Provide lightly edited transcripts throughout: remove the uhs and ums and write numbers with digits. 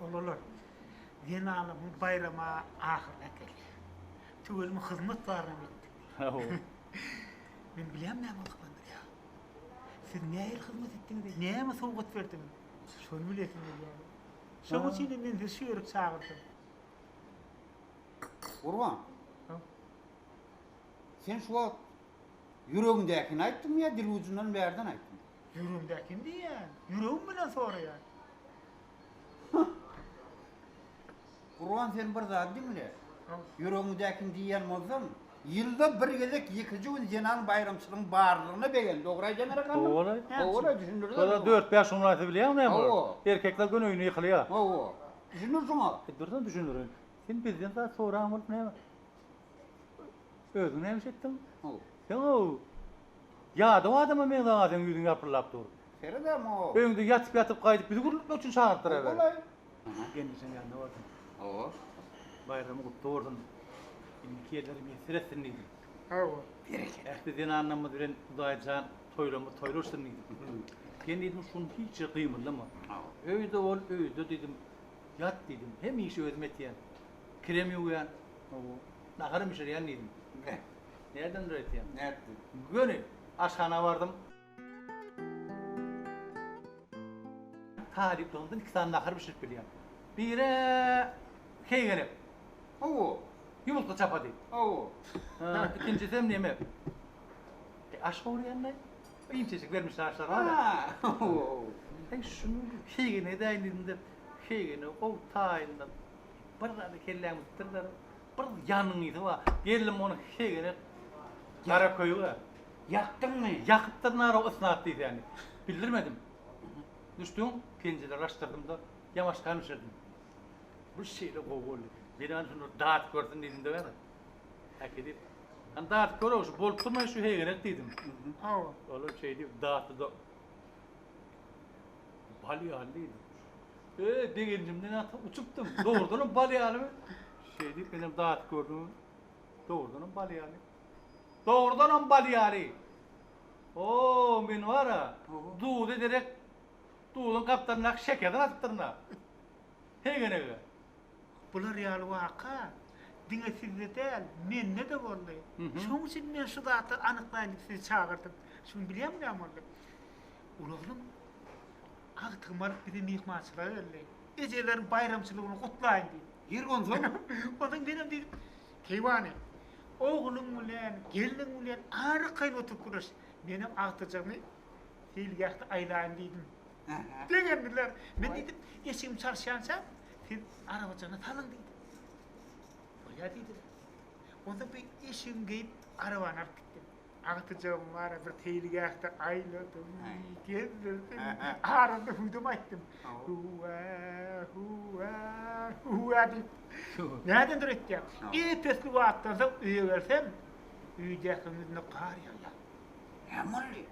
Oglanlar, zenanlaryň baýrama ahyryn äkelýär. Tüweleme hyzmat barynam etdik. Hawa. Men bilýän näme gyzyklandyrýar. Siz nähili hyzmat etdiňiz, näme sowgat berdiňiz? Şony bilesim gelýär. Şonuň üçin hem men sizi şu ýere çagyrdym. Gurban. Sen şu wagt ýüregiňdäkini aýtdyňmy ýa dil ujundan bärden aýtdyňmy? Ýüregimdäkini diýýän. Ýüregim bilen soraýan. Gurban sen bir zady diňle. Ýüregiňdäkini diýýän bolsaň, ýylda bir gezek ýekeje gün zenan baýramçylygyň barlygyna begen. Dogry aýdýan gerek Anna? Dogry. Dogry, düşündirdim. Şoda dört-bäş gün aýtsa bilýäňmi näme bolar? Hawa. Erkekler göni öýüne ýykylýar. Hawa. Düşündir şuňa. Dursun düşündireýin. Sen bizden zat soran bolup näme? Özüň näme iş etdiň? Hawa. Sen-ow ýadaw adama meňzeň-a seň ýüzüň ýalpyldap dur. Seredem-ow. Öýüňde ýatyp-ýatyp gaýdyp bizi gürletmek üçin çagyrypdyr äberi. Hawa-laý. Gelnejeň ýanyna bardym. Hawa. Baýramyň gutly bolsun. Indiki ýyllar miýesser etsin diýdim. Hawa. Berekella. Ähli zenanlarymyz bilen Hudaý jan toýlarymyz toýlaşsyn diýdim. Sen diýdim şuny hiç ýere gymyldama. Hawa. Öýde bol, öýde diýdim. Ýat diýdim. Hemme işi özüm etýän. Kirem ýuwýan. Hawa. Naharam bişirýän diýdim. Beh. Nädendir aýtýan? Nätdi? Göni aşhana bardym. Talyplygymdan iki sany nahar bişirip bilýän. Biri heýgelek. Hawa. Ýumurtga çapady. Hawa. Ikinjisem neme? Aş gowurýan-da. Inçejik bermişler aşlar bar-a. Hawa. Heý, şuny heýgene edäýin diýdim-de, heýgene gowy taýynlap, bir zady kelläňi tutdurlar. Bir ýangyňysy bar. Geldim ony heýgene gara köýüge. Ýakdyňmy? Ýakypdyr naro ysnat diýsäni. Bildirmedim. Düşdüň, penjireleri açdyrdym-da, ýamaşgan bişirdim. Bu şeýle gowy boldy. Zenan şuny dadyp görsün diýdim-de bäri. Äkidip. Hany dadyp gör-ow, şu bolup durmaý şu heýgerek diýdim. Hawa. Olam şeý diýip datdy-da. Bal ýaly diýdi. Eý, begenjimden atyp uçupdym. Dogrudanam bal ýalymy? Şeý diýip menem dadyp gördüm. Dogrudanam bal ýaly. Dogrudanam bal ýaly. O, men bar-a, duza derek duzuň gapdalyndaky şekerden atypdyryn-a. Heýgenege. Bular ýaly waka diňe sizde däl, mende-de boldy. Şonuň üçin men şu zatlary anyklaýyn diýip sizi çagyrdym. Şuny bilýäňmi näme boldy? Uly oglum agtygymy alyp bize myhmançylyga geldi. Ejeleriň baýramçylygyny gutlaýyn diýip. Ýeri onsoň? Onsoň menem diýdim, Keýwany, ogluň bilen, gelniň bilen arkaýyn oturyp gürleş. Menem agtyjagymy seýilgähde aýlaýyn diýdim. Begendiler. Men diýdim, eşigimi çalyşýançam, siz arabajygyny salyň diýdim. Bolýar diýdiler. Onsoň bir eşigimi geýip, arabany alyp gitdim. Agtyjagym bar-a, bir seýilgähde aýladym, gezdirdim. Arada hüwdem aýtdym. Hüwä, hüwä, hüwä diýip. Nädendir öýtýäň? Ep-esli wagtdan soň öýe gelsem, öýdäkiniň ýüzüne gar ýagýar. Näme boldy?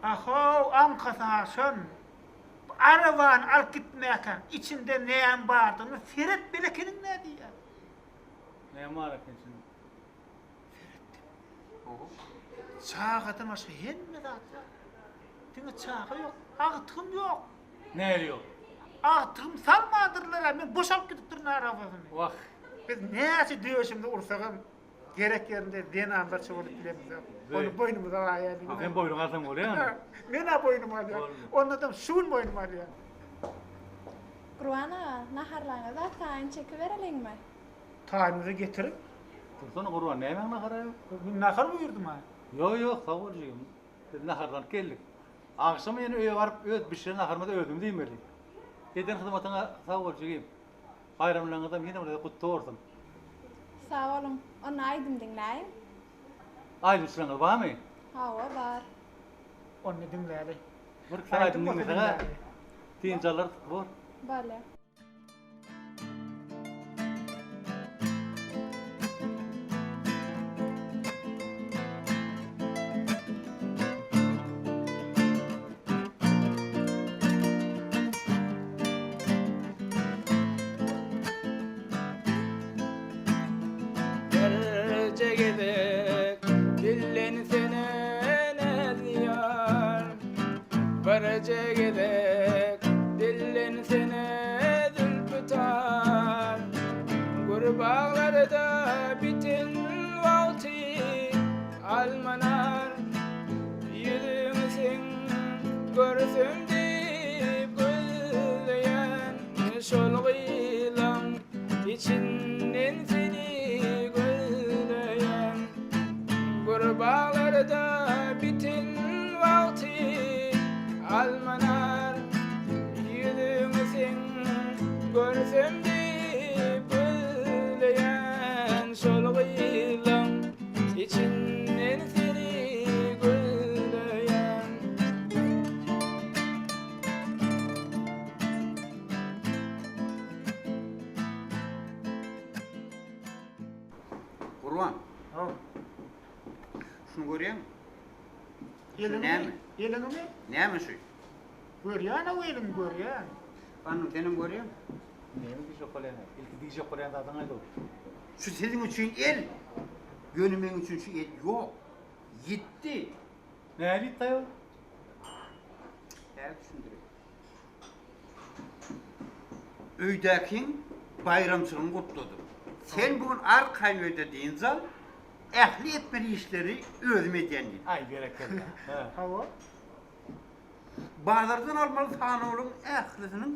Ahow, aňkasy aşan. Bu arabany alyp gitmäkäň, içinde näme bardygyny seretmeli ekeniň-dä diýýär. Näme bar eken içinde? Seretdim. Çagadan başga hemme zat bar. Diňe çaga ýok, agtygym ýok. Näli ýok? Agtygym salmadyrlar-a, men boş alyp gidipdirin arabasyny. Wah. Biz näçe döşümizi ursagam, gerek ýerinde zenanlarça bolup bilemizok. Ony boýnumyza alaýalyň. Sen boýnuňa alsaň bolýamy? Men-ä boýnuma alýan. Ondanam şu gün boýnuma alýan. Gurban aga, naharlaryňyzy zat taýyn çekibereliňmi? Taýynymyzy getiriň. Dursana Gurban, nämäň nahary? Men nahar buýurdym-a. Ýok, ýok, sag bol jigim. Biz naharlanyp geldik. Agşam ýene öýe baryp öz bişiren naharymyzy özümiz iýmeli. Eden hyzmatyňa sag bol jigim. Baýramlaryňyzam ýene bir gezek gutly bolsun. Sag boluň. Onda aýdym diňläýiň. Aýdymçylaryňyz barmy? Hawa, bar. Onda diňläli. Bir kişi aýdym diňleseň-ä dynç alarys, bor. Bolýa. Birje gezek dillensene näzli ýar Birje gezek dillensene zülpi tar Gür baglarda biten wagty almanar Ýüzüňi seň görsem diýip gözleýän Şol gyzlaň içinden seni gözleýän Gür baglarda biten wagty almanar Ýüzüňi seň görsem diýip gözleýän Şol gyzlaň Içinden seni gözleýän. Gurban. Haw. Şuny görýäňmi? Şu Eliňmi? näme? Eliňmi? Näme şu? Görýän-ow eliňi görýän. Gandym senem görýäňmi? Näme diýjek bolýaň? Ilki diýjek bolýan zadyňy aýt-ow. Şu siziň üçin el, ýöne meň üçin şu el ýok. Ýitdi. Nähili ýitdi aýol? Häzir düşündireýin. Öýdäkiň baýramçylygyny gutladym. Sen bu gün arkaýyn öýde dynç al, ähli etmeli işleri özüm edýän diýdim. Aý, berekella. Hawa. Bazardan almaly sanawlaryň ählisiniň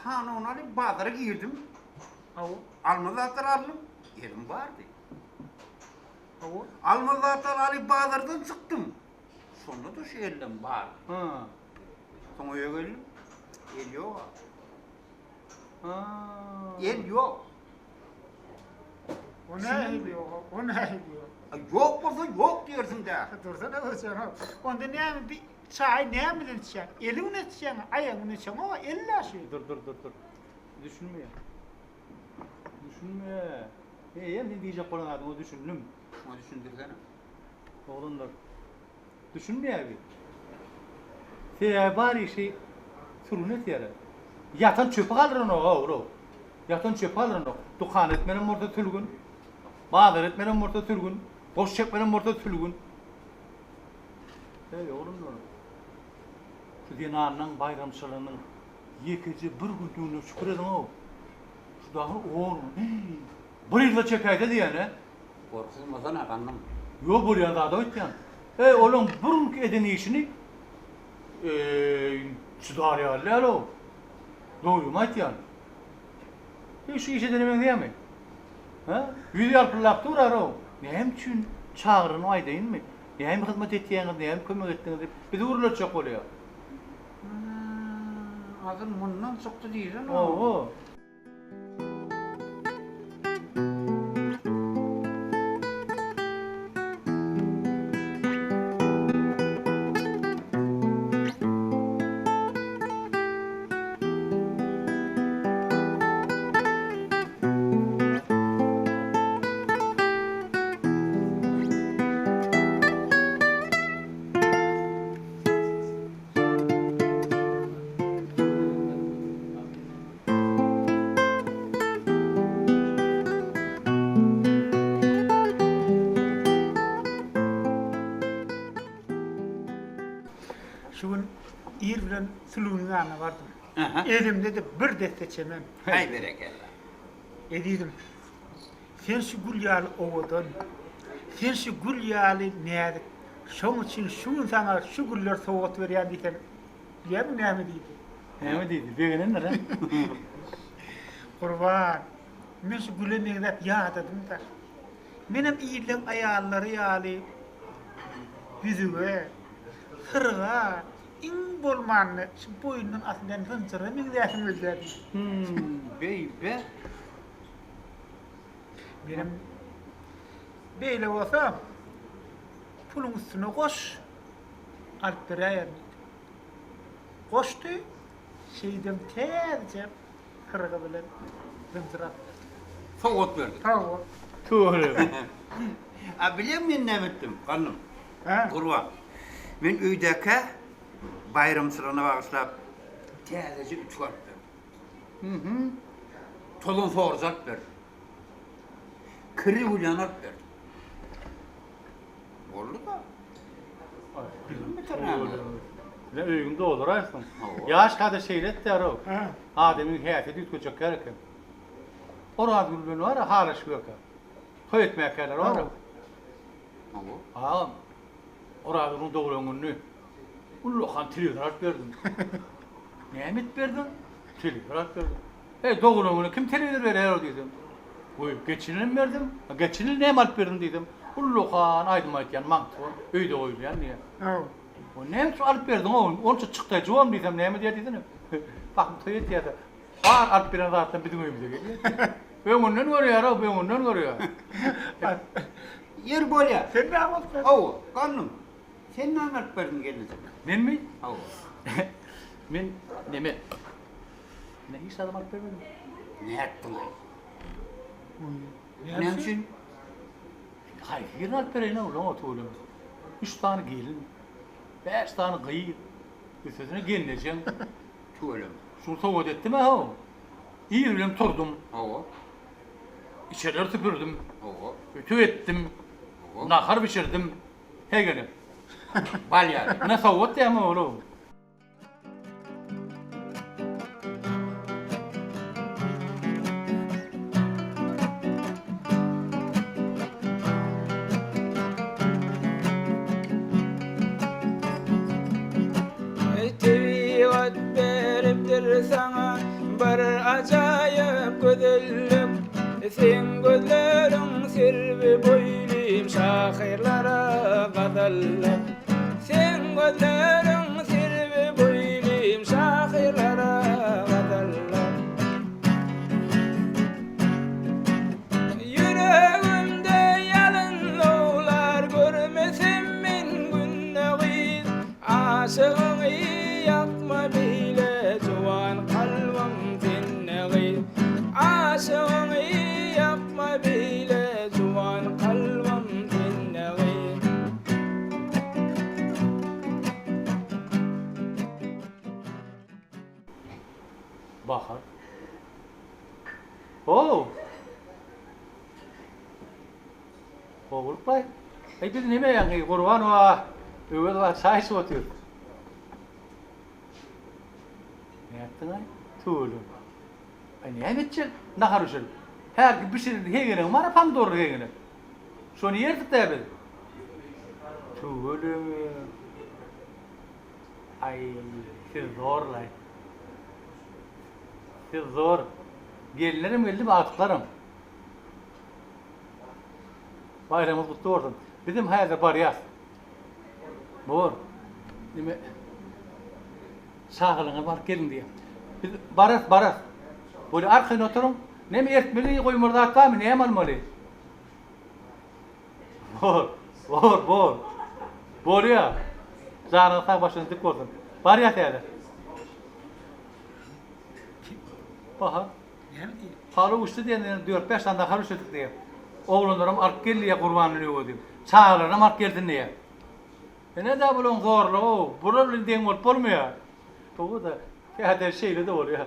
sanawyny alyp bazara girdim. Hawa. Almaly zatlary aldym, elim bardy. Hawa. Almaly zatlary alyp bazardan çykdym. Şonda-da şu ellem bardy. Ha. Soň öýe geldim. El ýok-a. Ha. El ýok. O nähili ýok? O nähili ýok? Ýok bolsa ýok diýersiň-dä. Dursana özüň. Onda näme bi çaýy näme bilen içýäň? Eliň bilen içýäňmi, aýagyň bilen içýäňmi? Oba el-dä şu. Dur, dur, dur, dur. Düşünmeýän. Düşünme. Eýýäm sen diýjek bolan zadyňa düşündim. Şuňa düşündirsene. Oglanlar. Düşünmeýär bi. Sebäbi bar işi sürgün etýärler. Ýatan çöpi galdyranok-a ogul-ow. Ýatan çöpi galdyranok. Dükan etmelem bolsa sülgün, bazar etmelem bolsa sülgün, goş çekmelem bolsa sülgün. Eý, oglanlar, şu zenanlaň baýramçylygynyň ýekeje bir günlügine şükür ediň-ow. Şu dagy on gün, bir ýyl-da çekäýse diýýän-ä. Gorkuzmasana gandym. Ýok bolýan zada aýtýan. Eý olaň bir günki eden işini eý çydar ýaly däl-ow. Dogrymy aýtýan. Eý şu iş edene meňzeýämi? Hä? Ýüzi ýalpyldap dur-arow. Näme üçin çagyranymy aýdaýynmy? Näme hyzmat etýäňiz, näme kömek etdiňiz diýip bizi gürletjek bolýar. Hä, asyl mundan çykdy diýsene. Hawa. Şu gün ir bilen Sülgüniň ýanyna bardym. Elimde-de bir desse çemen. Haý berekella. Ezizim, sen şu gül ýaly owadan, sen şu gül ýaly näzik, şoň üçin şu gün saňa şu gülleri sowgat berýän diýsem, bilýärmiň näme diýdi? Näme diýdi? Begenendir-ä? Gurban, men şu güle meňzäp ýadadym-da. Menem illeň aýallary ýaly ýüzüge, syrga, iň bolmanda şu boýundan asylýan zynjyra meňzäsim gelýär diýdi. Hüm, beýbe. Menem beýle bolsa, puluň üstüne goş, alyp beräýerin diýdim. Goşdy, şeýdem täzeje syrgy bilen zynjyr alyp berdi. Sowgat berdi. Sowgat. Tüweleme. A bilýäňmi men näme etdim, Gandym? Hä? Gurban. Men öýdäkä baýramçylygyna bagyşlap täzeje ütük alyp berdim. Mhm. Tozan sorujy alyp berdim. Kiri gülýan alyp berdim. Boldy-da. Ne öýüňi dolduraýsyň. Ýaş kada şeýle etýär-ow. Adamyň häsiýeti üýtgejekler eken. Orazgül bilen bar-a halaşyp ýörkä. Toý etmäkäler bar-a. Agam, Orazgülüň doglan gününi ullakan telewizor alyp berdim. Näme edip berdiň? Telewizor alyp berdim. Eý, doglan güne kim telewizor berýär-ow diýsem. Goý, geçen ýylam berdim. Geçen ýyl näme alyp berdiň diýsem, ullakan aýdym aýdýan magnitofon öýde goýulýan diýýär. O näme üçin alyp berdiň-ow, onça çykdaýjy bom diýsem, näme diýýär diýsene. Bahym toý etýär-de, bar alyp beren zatlaryň biziň öýümize gelýär. Öňünden görýär-ow, öňünden görýär. Ýeri bolýar. Sen näme alyp berdiň? Hawa, Gandym, sen näme alyp berdiň gelnejeme? Menmi? Hawa. Men neme? Men hiç zadam alyp bermedim. Nätdiň-aý? Näme üçin? Haýsy birini alyp bereýin-ow, ulan tüweleme. Üç sany gelin, bäş sany gyz, üstesine gelnejeň. Tüweleme. Şuny sowgat etdim-ä-how. Ir bilen turdum. Hawa. Içerileri süpürdim. Hawa. Ütük etdim. Hawa. Nahar bişirdim. Hegelek. Bal ýaly. Ine sowgat diýýäň ol-ow. Tebigat beripdir saňa bir ajaýyp gözellik Seň gözleriň serwi boýlym şahyrlara gazallyk Seň gözleriň serwi boýlym şahyrlara gazallyk Ýüregimde ýalyn lowlar görmesem men günde gyz Aşygyňy ýakma beýle juwan kalbym sende gyz Aşygyňy ýakma beýle juwan kalbym sende gyz. Bahar. How! Gowulykbaý. Eý biz neme ýaňy Gurban wa Öwez wa çaý içip otyrys. Nätdiňaý? Tüweleme. Aý näme etjek? Nahar bişirip. Hälki bişiren hegenegiň bar-a pomidorly hegenek. Şony ýerdik-dä biz. Tüweleme. Aý, siz zor-laý. Siz zor. Gelinlerem geldi, agtyklaram. Baýramyňyz gutly bolsun. Bizem häzir barýas. Bor. Neme? Çagalaryňyzy alyp geliň diýýär. Biz bararys, bararys. Bolýa, arkaýyn oturyň. Neme ertmeli, goýmaly zat barmy, näme almaly? Bor, bor, bor. Bolýa. Janyňyz sag, başyňyz dik bolsun. Barýas häzir. Bahar. Näme diýýär? Palaw uçdy diýende dört-bäş sany nahar bişirdik diýýär. Oglanlaram alyp gel diýýär Gurbanly öýe diýip. Çagalaram alyp gelsin diýýär. Ine-dä bulaň zorlugy-ow. Bular bilen deň bolup bolmaýar. Hawa-da, käte şeýle-de bolýar.